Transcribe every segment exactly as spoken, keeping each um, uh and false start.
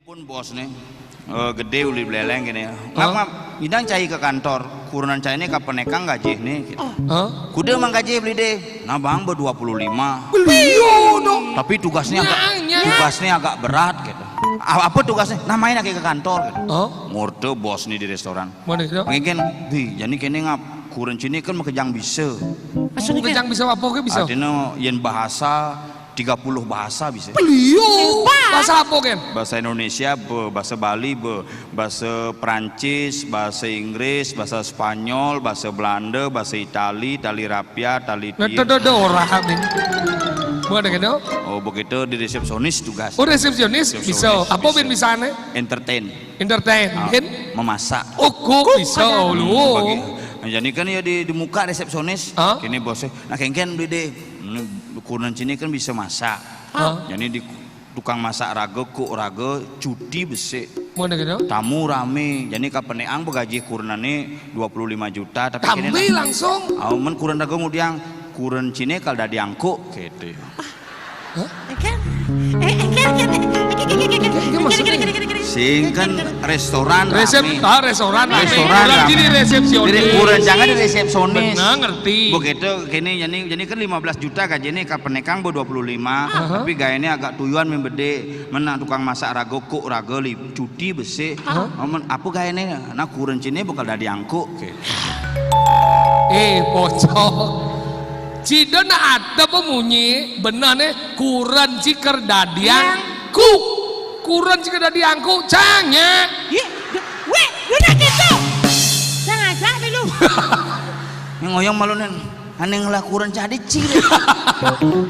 Pun bos né, eh, gedé uli Buleleng kéné. Ngap, ngap, nyidang cai ka kantor, kurenan cai né kapenékang gajih né, gitu. Hah? Kuda mang gajih Beli Dé? Nah, Bang, ba dua puluh lima. Beliau dong. Tapi tugasnya agak, tugasnya agak berat, gitu. A-, apa tugasnya? Nah, main lagi ke kantor, gitu. Hah? Ngorte bos né di restoran. Mana itu? Mungkin, di, jadi kéné ngap, kurenan cai né kan makejang bisa. Makejang bisa apa ké bisa? Artinya, yén bahasa tiga puluh bahasa bisa. Beliau. Bahasa apa, Ken? Bahasa Indonesia, be, bahasa Bali, be, bahasa Prancis, bahasa Inggris, bahasa Spanyol, bahasa Belanda, bahasa Itali, tali rapia, tali. Nah, tiup. Ada, ada orang ini. Mana, Ken? Oh, begitu di resepsionis tugas. Oh, resepsionis? Resepsionis bisa. Apa bisa. Bisa né? Entertain. Entertain. Ah, Ken? Memasak. Oh, kok bisa, lu. Nah, jadi kan ya di, di muka resepsionis. Hah? Kéné bosnya. Nah, kéngkén Beli Dé. Ini kurenan cai né kan bisa masak. Hah? Jadi di tukang masak raga, kok raga, cuti besik. Mana gitu? Tamu ramé. Jadi kapenékang ba gajih kurenan né dua puluh lima juta, tapi kéné. Tambih lah langsung. Ah, mén kurenan raga ngudiang, kurenan cai né kal dadi angkuk, gitu. Hah? Engkén? Eh, engkén, engkén, engkén, engkén, engkén, engkén, engkén, engkén, engkén, engkén, engkén. Sing kan restoran ramé. Resep-, ah, restoran ramé. Restoran ramé. Jadi resepsionis. Jadi kurenan cai né resepsionis. Benar, ngerti. Begitu, kéné, jadi, jadi kan lima belas juta gajiné, kapenékang ba dua puluh lima, tapi gaéné agak tuyuan mén bedé, mén tukang masak raga, kok raga, li-, cuti besik. Hah? Mén apa gaéné? Nah, kurenan cai né bakal dadi angkuk, gitu. Eh, pocong. Cai né ada apa munyi, bener né, kurenan cai kal dadi angkuk. Kurenan cai kal dadi angkuk, cang, nya. Yé, wéh, lu nak gitu. Sengaja nih lu. Yang ngoyong malu nih, ané ngelah kurenan cai dadi cai.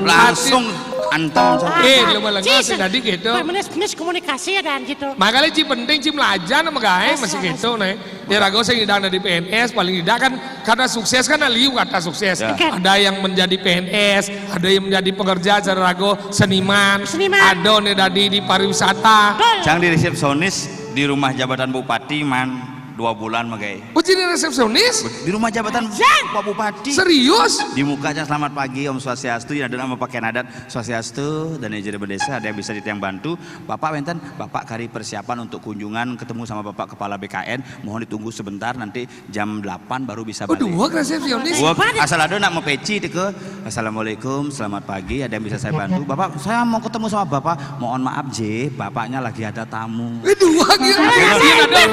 Langsung antem, cang. Eh, lu malah ngasih tadi gitu. Pak, miskomunikasi ada gitu. Makanya cai penting, cai melajar sama gaé, masih gitu, nih. Ya, raga sing nyidang dadi P N S, paling tidak kan kata sukses kan liu kata sukses. Ya. Ada yang menjadi P N S, ada yang menjadi pekerja secara raga, seniman, seniman. Ada né dadi di pariwisata. Betul. Cang di resepsionis di rumah jabatan bupati, man, dua bulan magaé. Oh, jadi resepsionis? Di rumah jabatan Pak Bupati. Serius? Di muka, cang, "Selamat pagi, Om Swastiastu, ya, ada nama pakaian adat, Swastiastu, dan jadi bendesa, ada yang bisa ditiang bantu? Bapak wénten, Bapak kari persiapan untuk kunjungan ketemu sama Bapak Kepala B K N, mohon ditunggu sebentar, nanti jam delapan baru bisa balik." Oh, dua resepsionis. Gua asal ada nak mau peci, teka, "Assalamualaikum, selamat pagi, ada yang bisa saya bantu?" "Bapak, saya mau ketemu sama Bapak." "Mohon maaf, J, bapaknya lagi ada tamu." Eh, dua gitu. Iya, ada.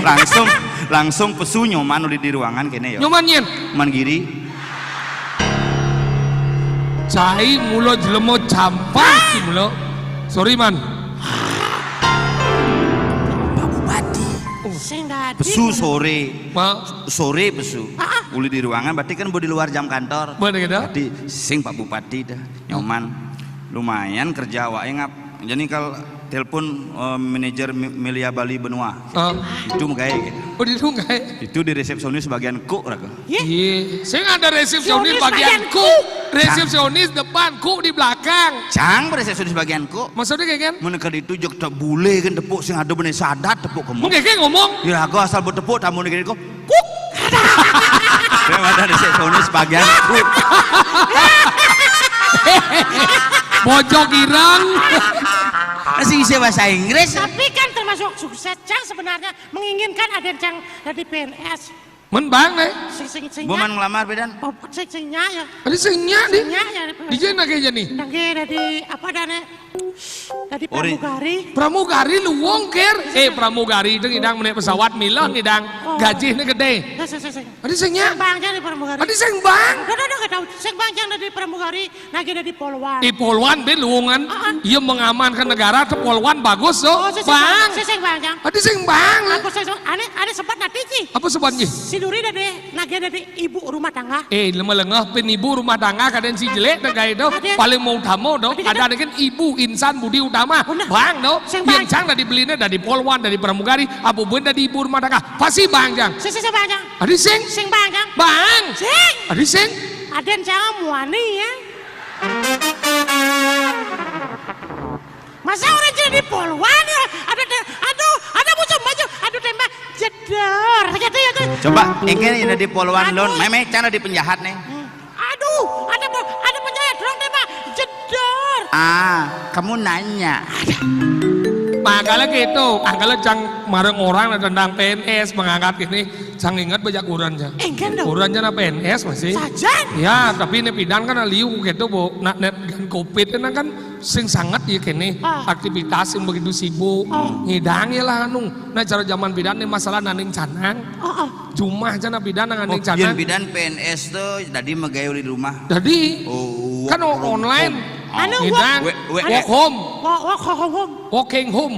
Langsung, langsung pesu nyoman uli di ruangan kéné ya. Nyoman, nyén? Man giri. Cai mula jelema campur ki mula. Sorry, man. Pak Bupati. Sing dadi. Pesu soré. Pak. Soré pesu. Uli di ruangan, berarti kan bu di luar jam kantor. Bener gitu. Berarti sing Pak Bupati dah. Nyoman. Lumayan kerja awak ngap. Jadi kal telepon, eh, manajer Mi-, Melia Bali Benua. Ah. Itu magaé gitu. Oh, itu magaé. Itu di resepsionis bagian kuk raga. Iya. Sing ada resepsionis bagian kuk. Resepsionis depan, kuk di belakang. Cang resepsionis bagian kuk. Maksudnya kayak kan? Mun ka ditu jek tepuk, bule kan tepuk sing ada bener sadat tepuk kamu. Mungkin kayak ngomong. Ya, aku asal bertepuk tamu negeri kok. Kuk. Saya ada resepsionis bagian kuk. Bojok girang. Masih bisa bahasa Inggris. Tapi kan termasuk sukses, Cang, sebenarnya menginginkan ada yang, Cang, jadi P N S. Men bang, eh. Sing, sing, sing. Gua man ngelamar, Bedan. Oh, sing, sing nya ya. Ada sing nya, di. Sing nya ya. Di jén lagi aja nih. Lagi dari apa dah, nih? Dari pramugari. Pramugari luwung, Ker. Eh, pramugari itu ngidang menaik pesawat, milah ngidang. Oh. Gajihnya gedé. Sing, sing, sing, sing. Ada sing nya. Sing bang, Cang, dari pramugari. Ada sing bang. Udah, udah, udah, nggak tahu. Sing bang, Cang, dari pramugari. Lagi ada di Polwan. Di Polwan, bé luwungan. Iya, mengamankan negara, te Polwan bagus, tuh. Oh, sing, sing, bang. Sing, sing, bang, Cang. Ada sing bang. Aku sing, sing, ane, ane sempat nanti, Ci. Apa sebabnya? Si Duri ada deh, lagi ada di ibu rumah tangga. Eh, lemah lengah pin ibu rumah tangga, kadang si jelek dah kayak itu. Ada. Paling mau utama, dong. Ada, ada. Ada kan ibu insan budi utama. Benar. Bang, dong. Sing bang. Yang Cang dari belinya dari Polwan, dari pramugari, apa pun dari ibu rumah tangga. Pasti bang, Cang. Sing, sing, sing, bang, Cang. Ada sing? Sing bang, Cang. Bang. Sing. Ada sing? Ada yang Cang muani ya. Masa orang jadi polwan ya? Ada te-, aduh, ada musuh maju, aduh tembak, jedor, gitu ya tuh. Coba, engké ini di polwan lon, mémé cara di penjahat nih. Hmm. Aduh, ada po-, ada penjahat, dorong tembak, jedor. Ah, kamu nanya. Makanya gitu, angkala cang mareng orang tentang P N S mengangkat ini, cang inget bejak kurenan cang. Enggan dong. Kurenan cang P N S masih. Sajan. Ya, tapi ini pidan kan liu gitu, Bu. Nah, net dengan covid ini kan sing sangat ya kene. Ah. Aktivitas yang begitu sibuk. Oh. Ngidang ya lah anu. Nah, cara zaman pidan ini masalah nanding canang. Oh, oh. Jumah cang pidan nang nanding canang. Oh, pidan P N S tuh tadi megawe di rumah. Jadi, oh, kan online. Anu, ngidang. Work, work home. Work, work home. Working home.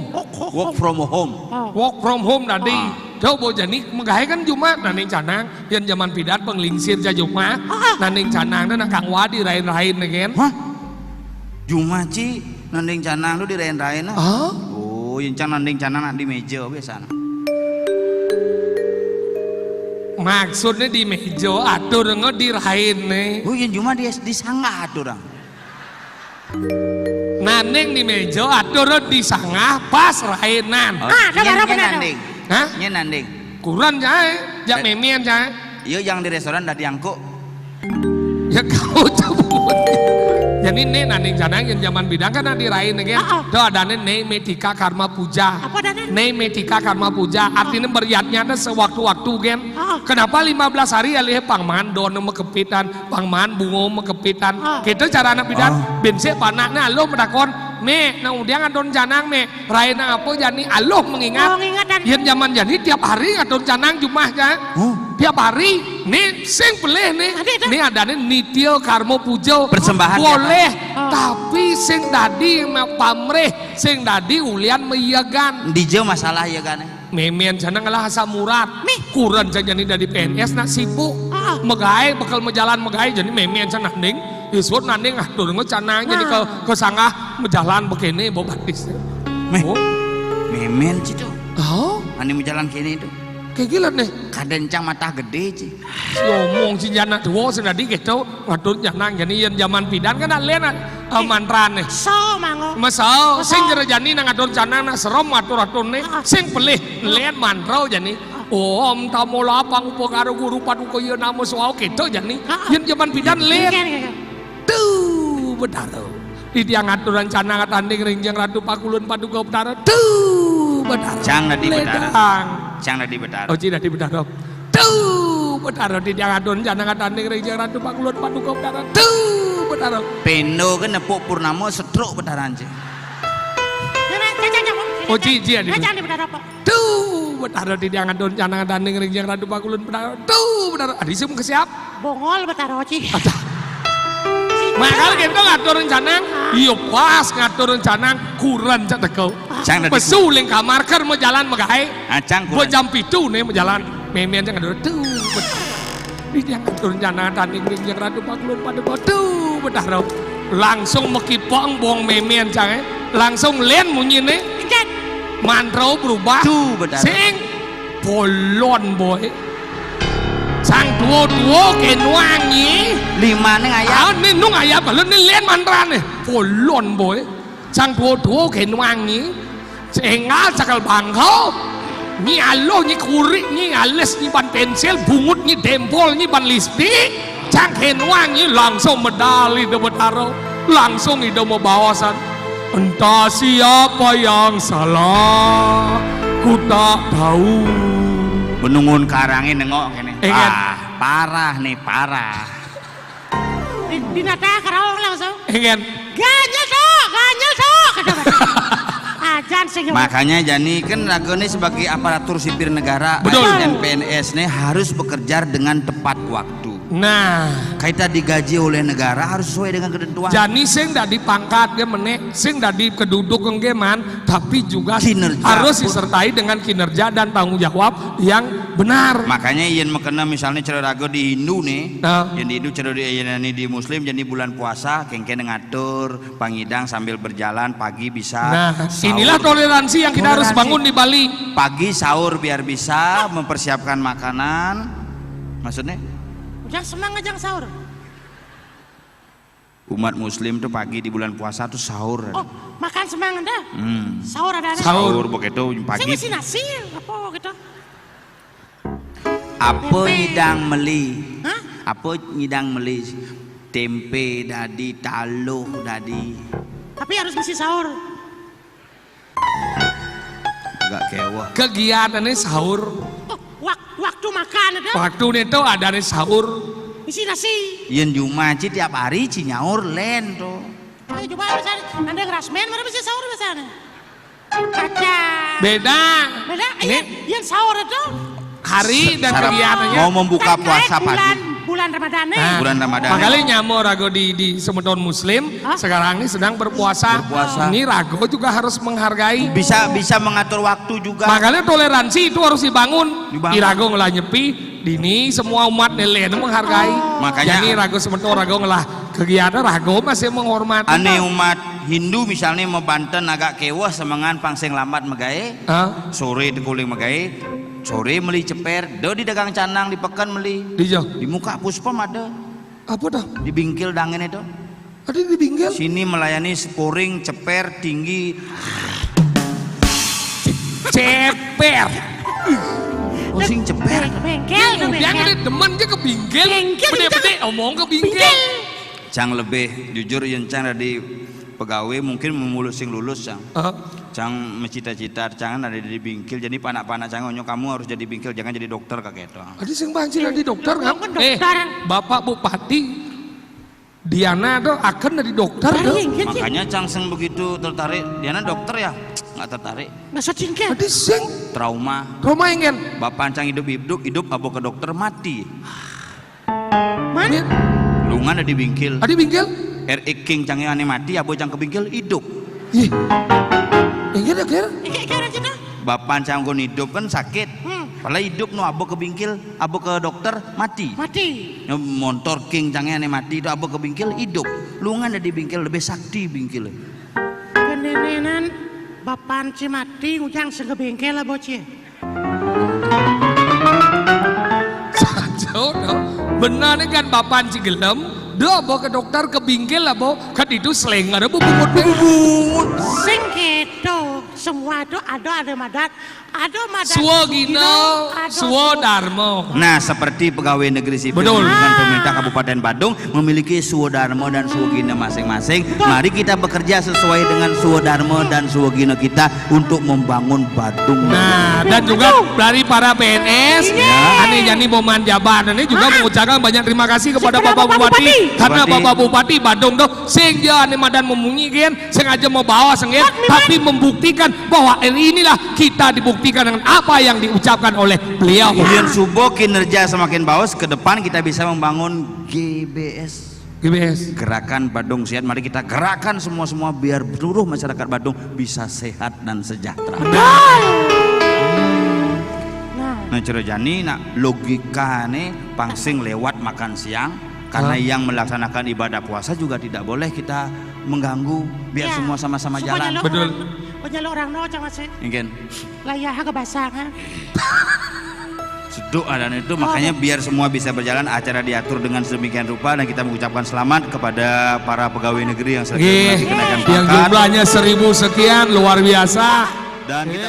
Work from home. Oh. Work from home tadi. Ah. Coba jani megawe kan jumah nanding canang. Yang zaman pidan penglingsir ja jumah. Ah. Nanding canang dan kang wadi lain-lain kan. Hah? Jumah ci nanding canang tuh di lain-lain. Ah? Oh, yang can nanding canang nak di meja biasa. Maksudnya di meja atur nge di lain nih. Oh, yang jumah di, di sanggah atur. Nanding di meja atur di sanggah pas rainan. Oh, ah, ada baru benar. Nanding. Hah? Nya nanding. Kurenan cang, jak memian cang. Iya, yang di restoran dah diangkuk. Ya kau tuh. Jadi ini nanding canang yang zaman pidan kan di lain kan. Tuh ada nih Naimetika Karma Puja. Apa ada nih? Naimetika Karma Puja. Artinya meriatnya ada sewaktu-waktu kan. Kenapa lima belas hari ya lihat pangman don mekepitan. Pangman bungo mekepitan. Ah. Kita cara anak pidan, ah, bensek panaknya lo medakon, me, nang udiang adon canang, me, raina apa jani aloh mengingat. Oh, mengingat dan yen zaman jani tiap hari adon canang jumah ja. Oh. Tiap hari, ni sing pelih ni. Ni ada ni nitya karma puja. Persembahan boleh, tiap hari. Oh. Tapi sing dadi ma-, pamrih, sing dadi ulian meyegan. Dija masalah yegan. Memen sana ngelah asam urat. Mih. Kuren saja ni dari P N S nak sibuk. Ah. Megai, bakal mejalan megai, jadi memen sana nanding. Isut nanding, ah, turun ngecanang, jadi ke, ke sanggah mejalan begini, bawa batis. Meh. Oh. Memen situ. Oh. Ani mejalan kini itu. Kayak gila nih. Kadencang mata gede, Ci. Ngomong si jana tua, sing dadi gitu. Ngatur canang, jadi yen zaman pidan kan nak len, ah, eh, mantra nih. So, mango. Mesau, sing jero jani nang ngatur canang, nak serom ngatur-atur nih. Ah. Sing pelih, len mantra jani. Ah. Om tamo lapang upakara guru paduka ya nama swau kita jani. Ah. Yen zaman pidan len. Iya, iya, iya. Tuh, Betara. Di tiang aturan canang tanding ring jeng Ratu Pakulun Paduka Betara. Tuh, Betara. Cang dadi Betara. Ledang. Cang dadi Betara. Oh, ci dadi Betara. Tuh, Betara di tiang adon janang tanding ring jeng Ratu Pakulun Paduka Betara. Tuh, Betara. Pendo ke nepuk purnama setruk Betara anje. Oh, ci, ci, adi. Tuh, Betara di tiang adon janang tanding ring jeng Ratu Pakulun Betara. Tuh, Betara. Adi sim ke siap? Bongol Betara, ci. Ada. Makanya kita ngatur rencana, iya pas ngatur rencana, kurang cak teko. Cang dadi pesu ling kamar ker mau jalan megai. Ah, cang kurang. Buat jam pitu nih mau jalan. Memen aja ngatur. Tuh, Betara. Di tiang atur rencana tanding ring jeng Ratu Pakulun Paduka. Tuh, Betara. Langsung mekipong bong memen cang, eh. Langsung len munyi nih. Enggak. Mantra berubah. Tuh, Betara. Sing bolon, boy. Sang duo-duo kenuangi. Lima ning ayam. Ah, ni nung ayam, lalu ni len mantra nih. Bolon, boy. Sang duo-duo kenuangi. Sehingga cakal bangkau, nyi aluh, nyi kurik, nyi alis, nyi ban pensil, bungut, nyi dempol, nyi ban lipstik, cang kenuang, nyi langsung medal Ida Betara, langsung Ida mabaosan, "Entah siapa yang salah, ku tak tahu." Benungun karangnya nengok kene. Ingat. Ah, parah nih, parah. Di, di nata karaong langsung. Ingat. Ganjel, Sok! Ganjel, Sok! Kata Betara. Ajan sing. Makanya jani kan raga ni sebagai aparatur sipil negara, betul, A S N, P N S ni harus bekerja dengan tepat waktu. Nah. Kita digaji oleh negara harus sesuai dengan ketentuan. Jani sing dadi pangkat dia menek, sing dadi keduduk engge man, tapi juga kinerja harus pun disertai dengan kinerja dan tanggung jawab yang benar. Makanya yen makena misalnya cara raga di Hindu ni, nah, yen di Hindu cara di, yen ni di Muslim, yen di bulan puasa, kengken ngatur pangidang sambil berjalan, pagi bisa. Nah, sahur. Inilah toleransi yang kita harus bangun di Bali. Toleransi. Pagi sahur biar bisa mempersiapkan makanan. Maksudnya? Ujang semang, ujang sahur. Umat Muslim tuh pagi di bulan puasa tuh sahur. Oh, makan semang ada? Hmm. Sahur ada, ada? Sahur. Sahur begitu pagi. Saya masih nasi, apa gitu? Apa tempe. Nyidang meli? Hah? Apa nyidang meli? Tempe dadi, taluh dadi. Tapi harus mesti sahur. Agak kéweh. Kegiatannya sahur. Oh, wak-, waktu makan ada? Waktu itu ada nih sahur. Isi nasi. Yén di rumah ci tiap hari ci nyaur lén to. Ayo coba biasanya, ada yang rasmen, mana bisa sahur biasanya? Kaca. Beda. Beda, iya, yén sahur itu. Hari dan kegiatannya. Mau membuka puasa pagi. Bulan, bulan Ramadan nih. Nah, bulan Ramadan. Makanya nyamo rago di, di semeton muslim, hah? Sekarang ini sedang berpuasa. Berpuasa. Ini rago juga harus menghargai. Bisa, bisa mengatur waktu juga. Makanya toleransi itu harus dibangun. Dibangun. Irago ngelah nyepi, dini semua umat nilai itu menghargai. Oh. Makanya. Jadi rago semeton rago ngelah kegiatan rago masih menghormati. Ané umat Hindu misalnya mau banten agak kéweh semengan pang sing lambat magaé. Hah? Soré tekuling magaé. Soré meli cépér, do di dagang canang di peken meli. Di jo. Di muka puspem ada. Apa dah? Di bingkil dangin itu. Ada di bingkil? Sini melayani sporing, cépér, tinggi. Cépér. Oh, sing cépér. Bengkel, bengkel. Yang ada demen ke bingkil. Bengkel, bengkel. Bede-bede omong ke bingkil. Bingkil. Cang lebih jujur, yén cang dari pegawai mungkin memulus sing lulus, cang. Heeh. Cang mencita-cita, cang ada di bingkil. Jadi panak-panak cang, "Onyo kamu harus jadi bingkil, jangan jadi dokter," kayak gitu. Ada sing pancing jadi dokter, kan? Kan dokter. Eh, Bapak Bupati, Diana tuh akan jadi dokter tuh. Iya, iya. Makanya cang sing begitu tertarik. Diana dokter ya? Nggak tertarik. Nggak setingkat. Ada sing. Trauma. Trauma yang kan? Bapak cang hidup-hidup, hidup abo ke dokter, mati. Man? Iya. Lungan ada di bingkil. Ada di bingkil? R I King cangnya ané mati, abo cang ke bingkil, hidup. Ih. Yang kira, kira? Iya, kira gitu. Bapak cang kon hidup kan sakit. Hmm. Padahal hidup no, abo ke bingkil, abo ke dokter, mati. Mati. Nyo montor King cangnya ané mati, itu abo ke bingkil, hidup. Lungan ada di bingkil, lebih sakti bingkil. Kenenenan, bapan ci mati, ngujang sing ke bingkil lah, bocil. Sajo, no. Benar nih kan, bapan ci gelem, do abo ke dokter, ke bingkil lah, bo. Kan itu seleng ada bubungut. Bubungut. Sing gitu, semua itu ada, ada madat. Swagina, ada swadarma. Nah, seperti pegawai negeri sipil, betul, dengan pemerintah Kabupaten Badung memiliki swadarma dan swagina masing-masing. Betul. Mari kita bekerja sesuai dengan swadarma dan swagina kita untuk membangun Badung. Nah, dan juga dari para P N S, iya, ané jani boman jabat, ané juga mengucapkan banyak terima kasih kepada Bapak Bupati. Karena Bapak Bupati Badung tuh sing ja ané madan memunyikan, sengaja mau bawa sengit, tapi membuktikan bahwa hari inilah kita dibuktikan dengan apa yang diucapkan oleh beliau. Yén suba kinerja semakin bagus, ke depan kita bisa membangun G B S. G B S. Gerakan Badung Sehat. Mari kita gerakan semua-semua biar seluruh masyarakat Badung bisa sehat dan sejahtera. Betul. Nah, cara jani nak logika nih pang sing lewat makan siang, karena yang melaksanakan ibadah puasa juga tidak boleh kita mengganggu, biar semua sama-sama jalan. Betul. Penyalo orang no, cang masih. Mungkin. Layah ke basah, kan? Seduk ada itu, makanya biar semua bisa berjalan, acara diatur dengan sedemikian rupa, dan kita mengucapkan selamat kepada para pegawai negeri yang sedang menanti kenaikan pangkat. Yang jumlahnya seribu sekian, luar biasa. Dan kita